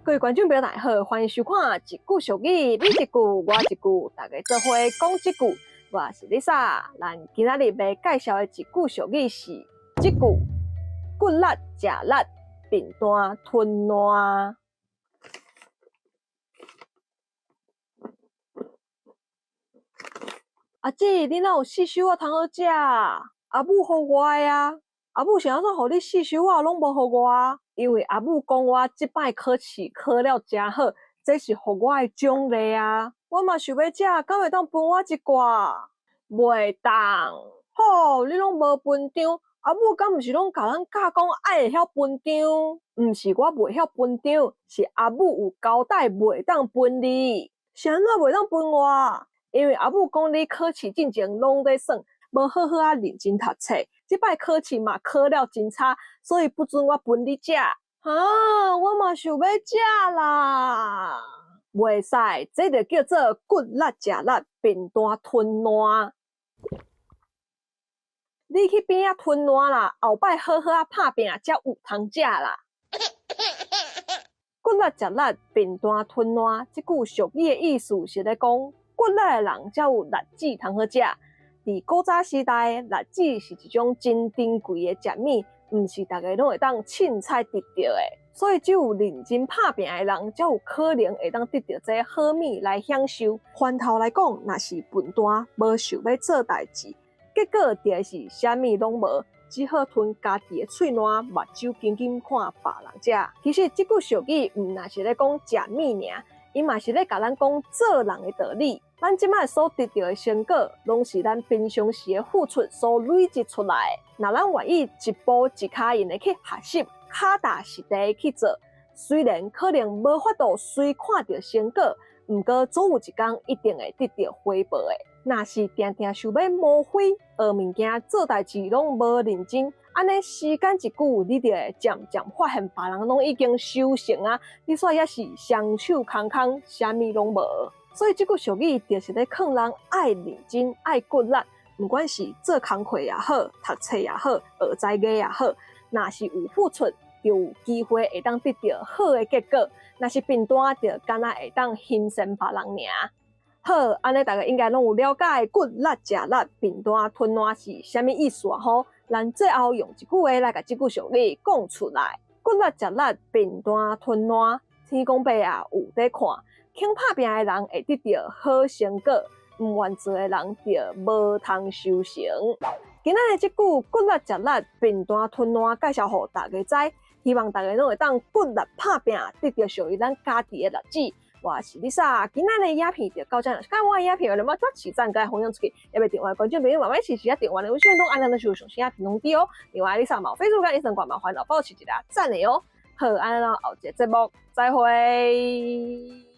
各位觀眾朋友大家好，歡迎收看一句俗語，你一句我一句，大家做伙講這句。我是 Lisa，咱今仔日欲介紹的一句俗語是這句：骨力食力，貧惰吞爛。阿姊，你哪有四收仔通好食？阿母予我的啊，阿母是按怎予你四收仔攏無予我？因為阿母講我這擺考試考了誠好，這是予我的獎勵啊！我嘛想欲食，敢會當分我一寡？袂當！吼，你攏無分張，阿母敢毋是攏共咱教講愛會曉分張？毋是我袂曉分張，是阿母有交代袂當分你。是按怎袂當分我？因為阿母講你考試進前攏咧耍，無好好仔認真讀冊，這擺考試嘛考了真差，所以不准我分你食。哈，我嘛想欲食啦，袂使，這就叫做骨力食力，貧惰吞爛。你去邊仔吞爛啦，後擺好好仔拍拚才有通食啦。骨力食力，貧惰吞爛，這句俗語的意思是咧講，骨力的人才有栗子通好食。佇古早時代，栗子是一種真珍貴的食物，毋是逐个攏會當凊彩得著的。所以只有認真拍拚的人，才有可能會當得著這好物來享受。反頭來講，若是笨蛋，無想欲做代誌，結果就會是啥物攏無，只好吞家己的喙瀾，目睭緊緊看別人食。其實這句俗語毋但是咧講食物爾，伊嘛是咧共咱講做人的道理。咱這擺所得著的成果，攏是咱平常時的付出所累積出來的。若咱願意一步一跤印的去學習，腳踏實地去做，雖然可能無法度隨看著成果，毋過總有一工一定會得著回報的。若是定定想欲摸灰，學物件做代誌攏無認真，按呢時間一久，你就會漸漸發現別人攏已經修成啊，你煞猶是雙手空空，啥物攏無。所以這句俗語就是咧勸人愛認真、愛骨力，毋管是做工課也好、讀冊也好、學才藝也好，若是有付出，就有機會會當得著好的結果；若是貧惰，就敢若會當欣羨別人爾。好，按呢大家應該攏有了解骨力食力、貧惰吞爛是啥物意思啊？吼，咱最後用一句話來共這句俗語講出來：骨力食力，貧惰吞爛。天公伯啊，有佇看。肯拍拚的人會得著好成果，毋願做的人就無通修成。今仔日這句骨力食力，貧惰吞爛，介紹予大家知，希望大家攏會當骨力拍拚，得著屬於咱家己的栗子。我是 Lisa，今仔日的影片就到這，喜歡我的影片，你們抓起讚，共分享出去，也袂訂閱觀眾朋友慢慢試試啊，訂閱的有時陣攏按讚都是有上新影片通知哦。另外，Lisa 嘛有 Facebook 佮 Instagram 嘛，歡迎保持一下讚的哦。好，按呢，後一個節目再會。